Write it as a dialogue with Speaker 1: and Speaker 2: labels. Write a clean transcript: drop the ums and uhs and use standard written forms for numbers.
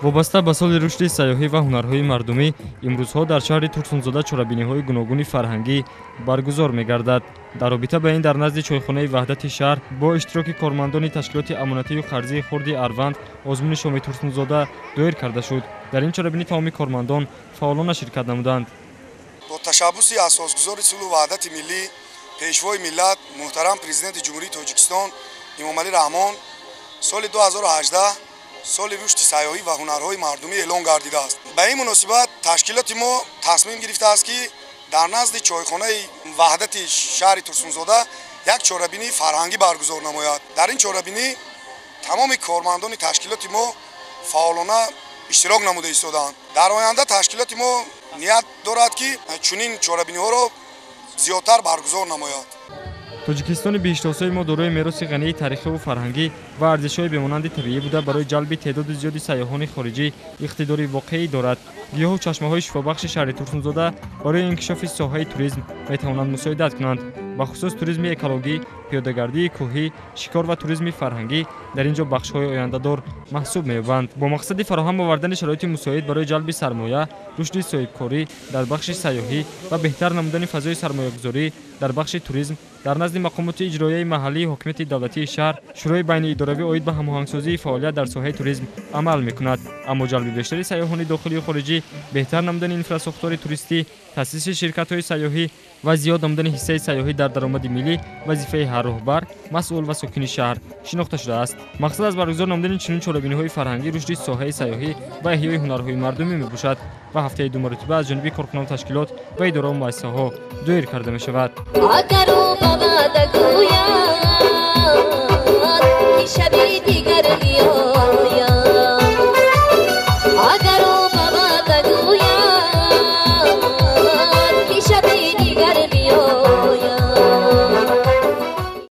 Speaker 1: Вобаста ба соли рушди сайёҳӣ ва ҳунарҳои мардумӣ, имрӯзҳо дар шаҳри Турсунзода чорабиниҳои гуногуни фарҳангӣ баргузор мегардад. Дар робита ба ин дар назди чойхонаи Ваҳдати шаҳр бо иштироки кормандони ташкилоти амонатию қарзии хурди Арванд озмуни шоми Турсунзода доир карда шуд. Дар ин чорабинӣ тамоми кормандон фаъолона ширкат намуданд.
Speaker 2: Бо ташаббуси асосгузори сулҳу ваҳдати миллӣ, пешвои миллат, муҳтарам Президенти Ҷумҳурии Тоҷикистон Эмомалӣ Раҳмон, соли 2018 соли рушди сайёҳӣ ва ҳунарҳои мардумӣ эълон гардидааст. Ба ин муносибат ташкилоти мо тасмим гирифтааст, ки дар назди чойхонаи Ваҳдати шаҳри Турсунзода як чорабинии фарҳангӣ баргузор намояд. Дар ин чорабинӣ тамоми кормандони ташкилоти мо фаъолона иштирок намуда истодаанд. Дар оянда ташкилоти мо ният дорад, ки чунин чорабиниҳоро зиёдтар баргузор намояд.
Speaker 1: Тоҷикистони биҳиштосои мо дорои мероси ғании таърихиву фарҳангӣ ва арзишҳои бемонанди табиӣ буда, барои ҷалби теъдоди зиёди сайёҳони хориҷӣ иқтидори воқеӣ дорад. Гиёҳу чашмаҳои шифобахши шаҳри Турсунзода барои инкишофи соҳаи туризм метавонанд мусоидат кунанд. Бахусус туризми экологӣ, пиёдагардии кӯҳӣ, шикор ва туризми фарҳангӣ дар ин ҷо бахшҳои ояндадор маҳсуб меёбанд. Бо мақсади фароҳам овардани шароити мусоид барои ҷалби сармоя, рушди соҳибкорӣ дар бахши сайёҳӣ ва беҳтар намудани фазои сармоягузорӣ дар бахши туризм, дар назди мақомоти иҷроияи маҳаллии ҳокимияти давлатии шаҳр Шӯрои байниидоравӣ оид ба ҳамоҳангсозии фаъолият дар соҳаи туризм амал мекунад. Аммо ҷалби бештари сайёҳони дохилию хориҷӣ, беҳтар намудани инфрасохтори туристӣ, таъсиси ширкатҳои сайёҳӣ ва зиёд намудани ҳиссаи сайёҳӣ дар даромади миллӣ вазифаи ҳар роҳбар, масъул ва сокини шаҳр шинохта шудааст. Мақсад аз баргузор намудани чунин чорабиниҳои фарҳангӣ рушди соҳаи сайёҳӣ ва эҳёи ҳунарҳои мардумӣ мебошад ва ҳафтаи ду маротиба аз ҷониби коркунон, ташкилот ва идораҳу муассисаҳо доир карда мешавад.
Speaker 3: Агар ӯ ба ваъда гӯяд, ки шаби дигар биёяд, агар ӯ ба ваъда гӯяд, ки шаби дигар биёяд.